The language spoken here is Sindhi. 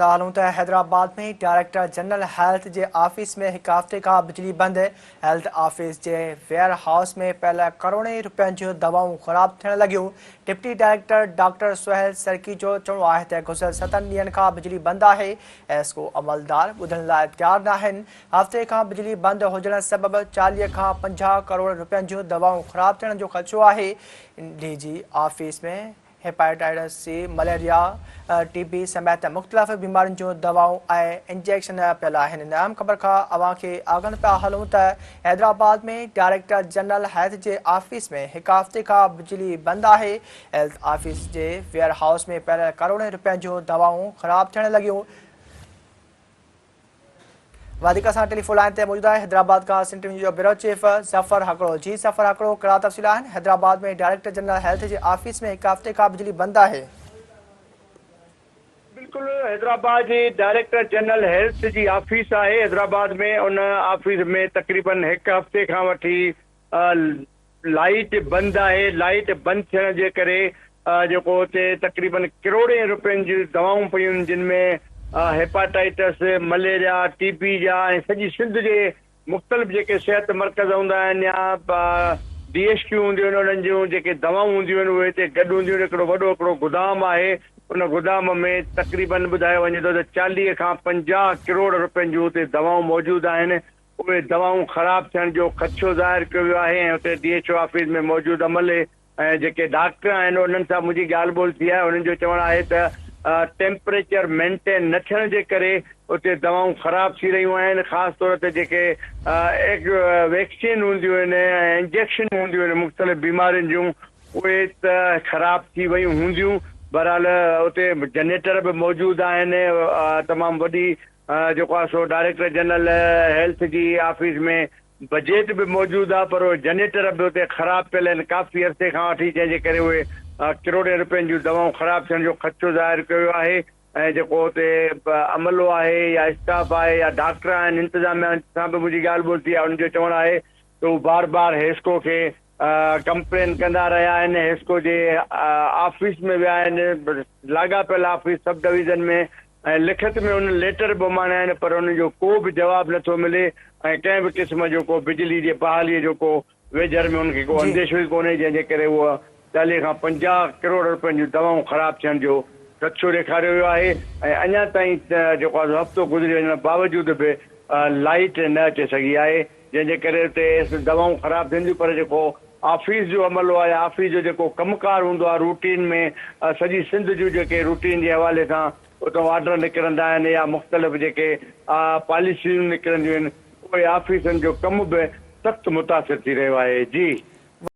هلون ته حيدرآباد ۾ ڊائريڪٽر جنرل هيلٿ جي آفيس ۾ هڪ هفتي کان بجلي بند، هيلٿ آفيس جي ويئر هائوس ۾ پيل ڪروڙين روپين جون دوائون خراب ٿيڻ لڳيون، deputy director doctor Sohail Sarki جو چوڻ آهي ته گذريل ستن ڏينهن کان بجلي بند آهي، ايسڪو عملدار ٻڌڻ لاء تيار ناهن، هفتي کان بجلي بند هجڻ سبب 40 کان 50 ڪروڙ روپين جون دوائون خراب ٿيڻ جو خدشو آهي، ڊي جي آفيس ۾ هيپاٽائٽس سي، مليريا، ٽي بي سميت مختلف بيمارين جون دوائون ۽ انجيڪشن پيل آهن. هن اهم خبر کان اوهان کي آگاهه پيا هلون ته حيدرآباد ۾ ڊائريڪٽر جنرل هيلٿ جي آفيس ۾ هڪ هفتي کان بجلي بند آهي. هيلٿ آفيس جي ويئر هائوس ۾ پيل ڪروڙين روپين جون دوائون خراب ٿيڻ لڳيون. وڌيڪ اسان ٽيليفون لائين تي موجود آهي حيدرآباد کان سنڌ ٽي وي جو بيورو چيف ظفر هڪڙو. جي ظفر هڪڙو ڪهڙا تفصيل آهن حيدرآباد ۾ ڊائريڪٽر جنرل هيلٿ جي آفيس ۾ هڪ هفتي کان بجلي بند آهي. بلڪل حيدرآباد جي ڊائريڪٽر جنرل هيلٿ جي آفيس آهي حيدرآباد ۾ ان آفيس ۾ تقريبن هڪ هفتي کان وٺي لائيٽ بند آهي لائيٽ بند ٿيڻ جي ڪري جيڪو اتي تقريبن ڪروڙين روپين جون دوائون پيون آهن جن ۾ هيپاٽائٽس، مليريا، ٽي بي جا ۽ سڄي سنڌ جي مختلف جيڪي صحت مرڪز هوندا آهن يا ڊي ايڇ ڪيو هونديون آهن انهن جون جيڪي دوائون هونديون آهن اهي هتي گڏ هونديون آهن هڪڙو وڏو هڪڙو گدام آهي ان گدام ۾ تقريبن ٻڌايو وڃي ٿو ته 40 کان 50 ڪروڙ روپين جون اتي دوائون موجود آهن اهي دوائون خراب ٿيڻ جو خدشو ظاهر ڪيو ويو آهي ۽ اتي ڊي ايڇ او آفيس ۾ موجود عملي ۽ جيڪي ڊاڪٽر آهن انهن سان منهنجي ڳالهه ٻولهه ٿي آهي انهن جو چوڻ آهي ته ٽيمپريچر مينٽين نه ٿيڻ جي ڪري اتي دوائون خراب ٿي رهيون آهن خاص طور تي جيڪي ويڪسين هونديون آهن ۽ انجيڪشن هونديون آهن مختلف بيمارين جون اهي ته خراب ٿي ويون هونديون بهرحال اتي جنريٽر به موجود آهن تمام وڏي جيڪو آهي سو ڊائريڪٽر جنرل هيلٿ جي آفيس ۾ بجيٽ به موجود آهي پر اهي جنريٽر به اتي خراب پيل آهن ڪافي عرصي کان وٺي جنهن جي ڪري اهي ڪروڙين روپين جون دوائون خراب ٿيڻ جو خدشو ظاهر ڪيو ويو آهي ۽ جيڪو اتي عملو آهي يا اسٽاف آهي يا ڊاڪٽر آهن انتظاميا سان به منهنجي ڳالهه ٻولهه ٿي آهي انهن جو چوڻ آهي ته هو بار بار حيسڪو کي ڪمپلين ڪندا رهيا آهن، حيسڪو جي آفيس ۾ ويا آهن، لاڳاپيل آفيس سب ڊويزن ۾ ۽ لکت ۾ انهن ليٽر به اماڻيا آهن پر انهن جو ڪو به جواب نٿو ملي ۽ ڪنهن به قسم جو ڪو بجلي جي بحالي جو ڪو ويجهر ۾ انهن کي ڪو انديشو ئي ڪونهي جنهن جي ڪري اهو 40 کان 50 ڪروڙ رپين جون دوائون خراب ٿيڻ جو خدشو ڏيکاريو ويو آهي ۽ اڃا تائين جيڪو آهي سو هفتو گذري وڃڻ باوجود به لائيٽ نه اچي سگهي آهي. جنهن جي ڪري اتي دوائون خراب ٿين ٿيون پر جيڪو آفيس جو عملو آهي يا آفيس جو جيڪو ڪم ڪار هوندو آهي روٽين ۾ سڄي سنڌ جون جيڪي روٽين جي حوالي سان اتان آرڊر نڪرندا آهن يا مختلف جيڪي پاليسيون نڪرنديون آهن اهي آفيسن جو ڪم به سخت متاثر ٿي رهيو آهي جي.